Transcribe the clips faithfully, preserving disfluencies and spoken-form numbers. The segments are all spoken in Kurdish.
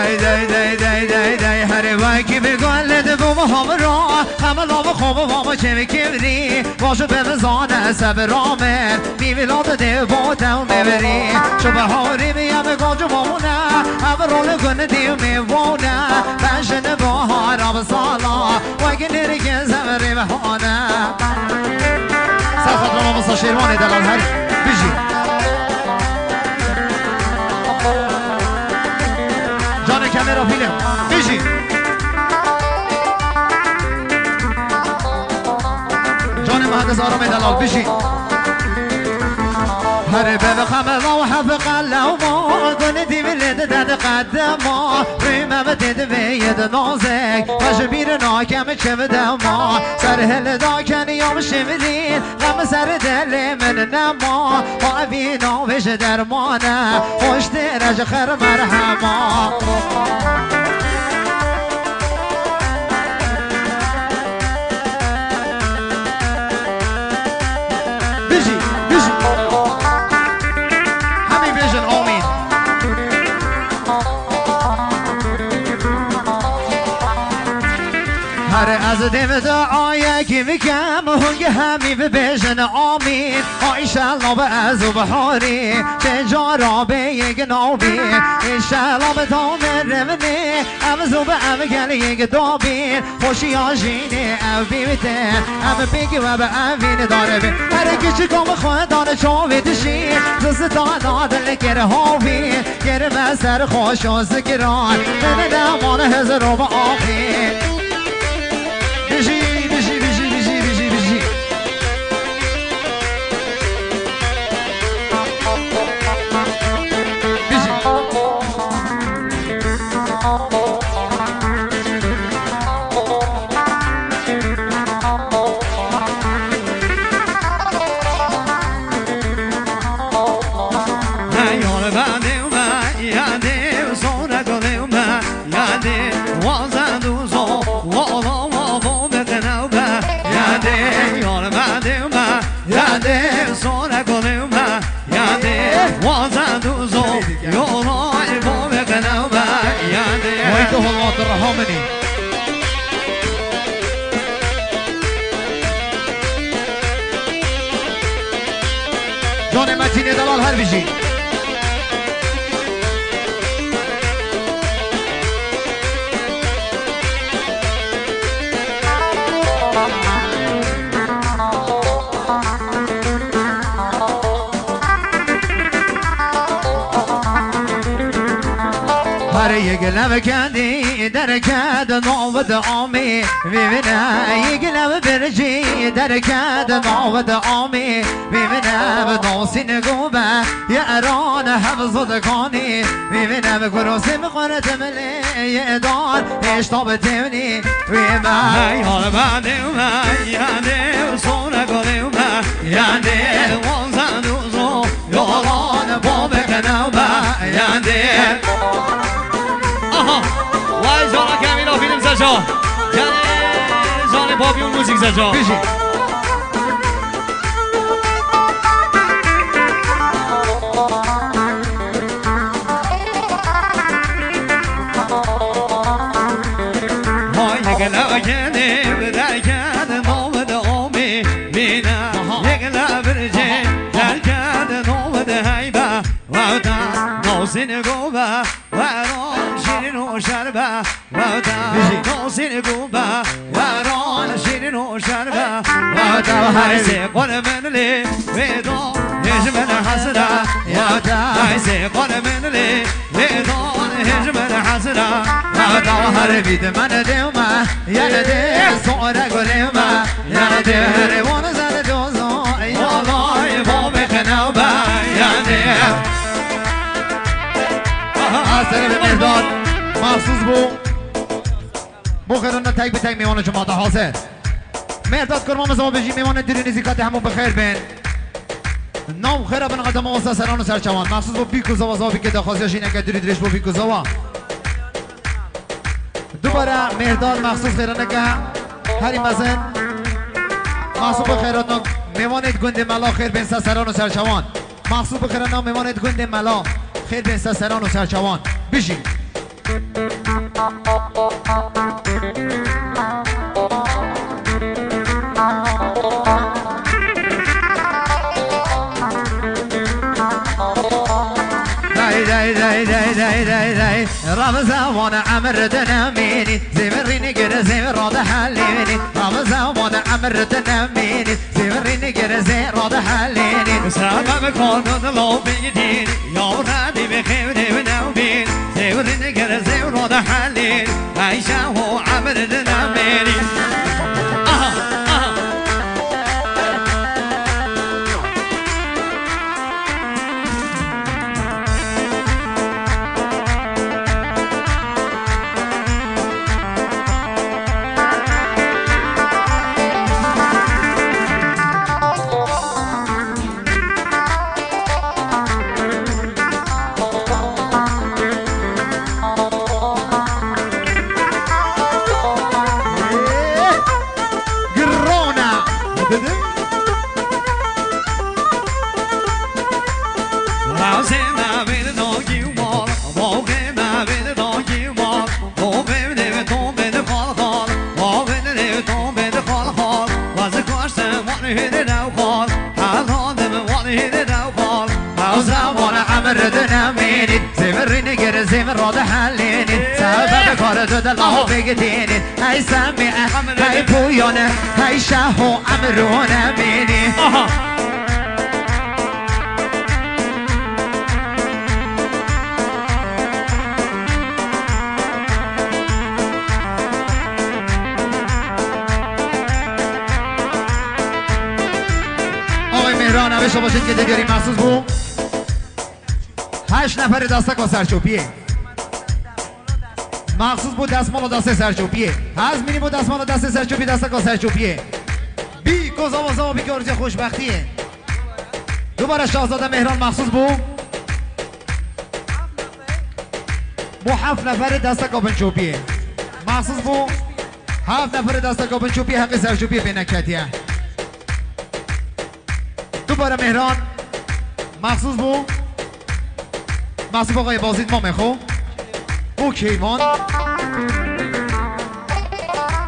Dey, dey, dey, dey, dey, herê wekî bi gul dibûm hamra, hemla bi xwe bibam çêvî kêvrî, baş bi min zane sebra min, mî vîla di dê bo tew mêverî, çi bi hawrî bi yem gacû mamûne, ev rol gundî û mêvane, bejin bahara bi sala, wek nêrgên zemirê bi hane. Ser xatirê mamosta Şêrwanê delal her bijî. Canê kemêra fîlm. Bijî. Canê muhendis Aramê delal. Bijî. Herê bebe xemela û hebe qelewma, gulê dîvilê dide diqedema, rûyê me bi tê divê yê di nazek, me ji bîr nakem çi bi dema, ser hil da keniyam şivirîn, xem ser dilê min nema, ha evî navê ji dermane, xweştêre ji xir merhema. Bijî, bijî. Hemî bêjin amîn. Her ez dê duayekî bikem, hûn hemî bibêjin amîn. Ha înşallah bi ez û biharî, tê cara bê yek navî. Înşallah bi tamê revnê, em zû bi em gel yek dabîn. Xweşiya jînê ev bî wite, em pêkî we bi evîn daribîn. Her kiçik û bi xwe dan çavê dişî, zistana dil kir havî, kir me ser xweş û zikiran, min neman hizir û bi axî. Bijî, bijî, bijî, bijî, bijî, bijî. Bijî. Hey, yar bendê me, yadê, sonra gulê me, yadê, wazen du zo, wala, wala, bo beknew be, yadê, yar bendê me, yadê, sonra gulê me, yadê, wazen du zo, yola, bo beknew be, yadê. Vay tu hol, Abdurrahmanî. Canê Metînê delal her bijî. Her yek lev kendî derket nav di amî. Vîvine yek lev bircî derket nav di amî. Vîvine bi nasîn gove ye eran hev zodikanî. Vîvine bi kurosê bi xwe re temilê ye dar hêşta bi tevnî. Vî me. Hey, hal bendê me, yandê, sonra golê me, yandê, wanzan uzo. Yolan bo bikene be yandê. Aha. Vay, jana Kamîla fîlm seca. Canê, canê papî û muzîk seca. Bijî. Vay, gele gele bi derken navê de omî bîne. Aha. Yek le bircê derken navê de heybe. Wewta, Navsîn gove, weron şîrin û şerbe. Wewta, Bijî. Navsîn gove, weron şîrin û şerbe. Wewta, Ay, hey. Sê qol min lê wê do, hêj min hesra. Wewta. Ay, sê qol min lê wê do, hêj min hesra. Wewta, her bît min dê me, yel dê, sore gulê me. Yel dê, her wan zer dozo, yalay, bo bixine be, yel dê. Aha, serê Mêrdad, mahsus bû. Bo xêrana tek bi tek mêvanê cuma de hazir. Mêrdad kurma min zava bijî, mêvanê dûrî nêzîka te hemû bi xêr bên. Nav xêra bin qedema wasa seran û serçawan. Mahsus bo bîk û zava, zava bîkê daxwaziya jîneke dûrî dirêj bo bîk û zava. Dubare Mêrdad, mahsus xêraneke herî mezin. Mahsus bo xêrana mêvanê gundê Mela xêr bên ser seran û serçawan. Mahsûb bi xêrana mêvanê di gundê Mela. Xêr bên ser seran û serçawan. Bijî. Dey, dey, dey, dey, dey, dey, dey. Ramazan emir dinemînî, zêvirî nigir, zêvir radihelînî. Ramazan emir dinemînî, zêvirî nigir, zêvir radihelînî. Sebeb kordun lo bigdîn, ya Rebî bi xêvdê bi newbîn. Zêvirî nigir, zêvir radihelîn. Eyşe ho emir dinemînî. Aha, aha. Girona. Razê me vêr dagî mal, bavê me vêr dagî mal, bavê vêr dagî mal, bavê vêr dagî mal, bavê vêr dagî mal, bavê vêr dagî mal, Hezar wan emir dinemînî, zêvirî nigir, zêvir radihelînî. Sebeb kar tu de laho bigdînî. Hey Semî, hey Pûyane, hey Şeho emrûne mînî. Aha. Axê Mêhran, ev ê şabaşê dike tê diyarî, mexsûs bû heşt neferê desteka serçopiyê. Mexsûs bû destmala destê serçopiyê. Hezmînî bû destmala destê serçopiyê, desteka serçopiyê. Bî ko zava zava bî ko arzê xoşbextiyê. Dubare Şahzade Mêhran mexsûs bû. Bû heft neferê desteka binçopiyê. Mexsûs bû heft neferê desteka binçopiyê heqê serçopiyê pê neketiye. Dubare Mêhran mexsûs bû. Mexsûs bû axayê Bazîd mamê xwe. Bû keyvan.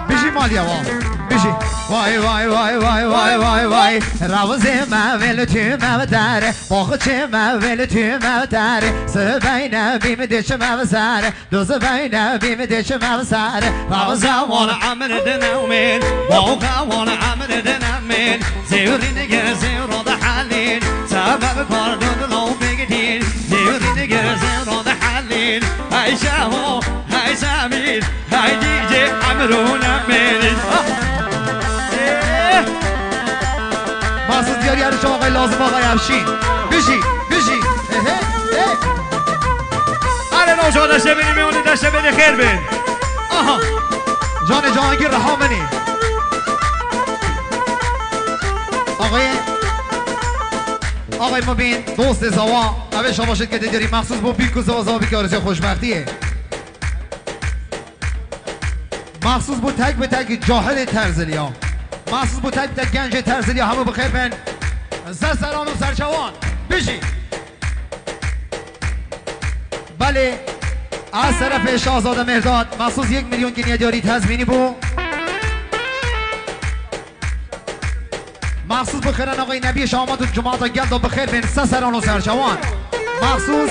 Bijî maliya wan. Bijî. Vay, vay, vay, vay, vay, vay, vay. Ravizê me vê li tû me dere. Baxçê me vê li tû me dere. Sibeyne bîm dê çi me bizere. Du sibeyne bîm dê çi me bizere. Ravizê wan emir dinemîn. Baxê wan emir dinemîn. Zêwrî nigir zêwro dihelîn. Sebeb kar dun lo bigdîn. Zêwrî nigir zêwro dihelîn. Hey Şeho, hey Semîr. Hey D J Emrûne mêrî. Ah! Eh! Mexsûs diyarî her çawa xwe lazim axayê Efşîn. Bijî, bijî. He, he, he. Erê no, can deşe bênî, mêwanê deşe bênî, xêr bên. Aha. Canê Cihangîr reha min î. Axê, axê Mubîn, dostê Zawa, ev ê şabaşê dike tê diyarî, mexsûs bû bî ku Zawa, Zawa bî ku arzê xoşbextiyê. Mexsûs bû tek bi tek cahilê Terziliya. Mexsûs bû tek bi tek gencê Terziliya, hemû bi xêr bin. Ser seran û serçawan. Bijî. Belê, ez serefê Şahzade Mêrdad, mexsûs yek milyon giniye diyarî tezmînî bû. Mexsûs bixêre naxê Nebî Şahamad û cemaata gel de bixêr bên, ser seran û serçawan. Mexsûs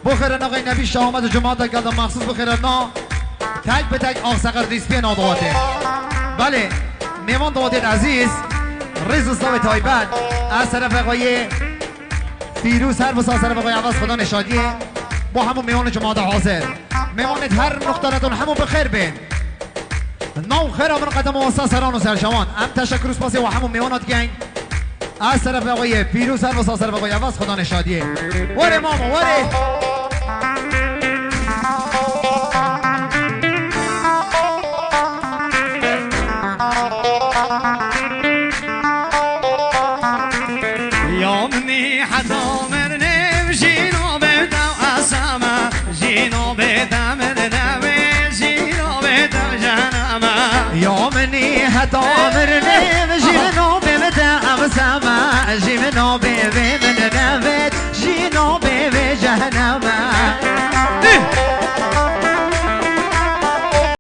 bixêre naxê Nebî Şahamad û cemaata gel de, mexsûs bixêre na tek bi tek Axseqer Dîspiyê na dawetê. Belê, mêvan dawetê ezîz, rêz û slavê taybet, ez serefê xwe yê Pîrûz her wisa serefê xwe ya Evaz Xweda nêşadiyê bo hemû mêwan û cemaata hazir. Mêwanê her nuqta neton hemû bi xêr bên. Nav xêra min qedema wasa seran û serçawan. Em teşekkür û spasê we hemû mêwana dikin. Ez serefê xwe yê Pîrûz her wisa serefê xwe ya Evaz Xweda nêşadiyê. Were mamo, were.